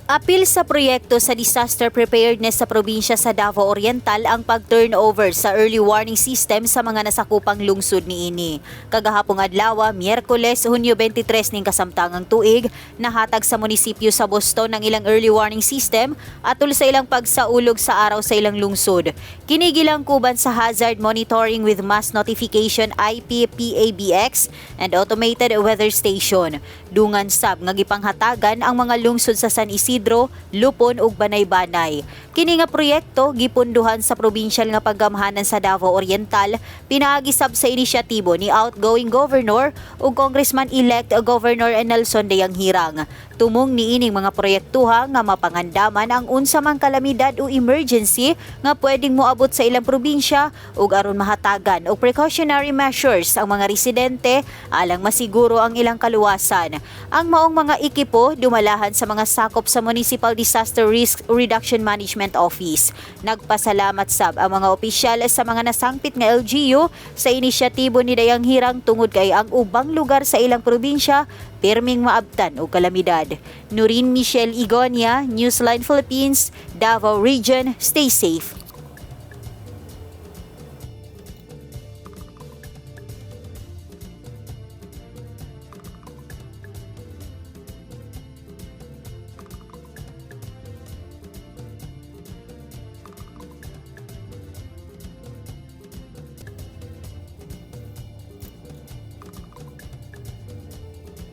Apil sa proyekto sa disaster preparedness sa probinsya sa Davao Oriental ang pag-turnover sa early warning system sa mga nasakupang lungsod niini. Kagahapong adlaw, Miyerkules, Hunyo 23 ning kasamtangang tuig, nahatag sa munisipyo sa Boston ang ilang early warning system atol sa ilang pagsaulog sa Araw sa Ilang Lungsod. Kini gilangkuban sa Hazard Monitoring with Mass Notification IP PABX and Automated Weather Station. Dungan sab nga gipanghatagan ang mga lungsod sa San Isidro, Lupon ug Banay-Banay. Kini nga proyekto gipunduhan sa probinsyal nga paggamhanan sa Davao Oriental pinaagi sab sa inisyatibo ni outgoing governor ug congressman-elect Governor Nelson Dayanghirang. Tumong niining mga proyektuha nga mapangandaman ang unsa mang kalamidad o emergency nga pwedeng moabot sa ilang probinsya ug aron mahatagan og precautionary measures ang mga residente alang masiguro ang ilang kaluwasan. Ang maong mga ekipo dumalahan sa mga sakop sa Municipal Disaster Risk Reduction Management Office. Nagpasalamat sab ang mga opisyal sa mga nasangpit nga LGU sa inisyatibo ni Dayanghirang tungod kay ang ubang lugar sa ilang probinsya pirming maabtan og kalamidad. Nurin Michelle Igonia, Newsline Philippines, Davao Region, stay safe.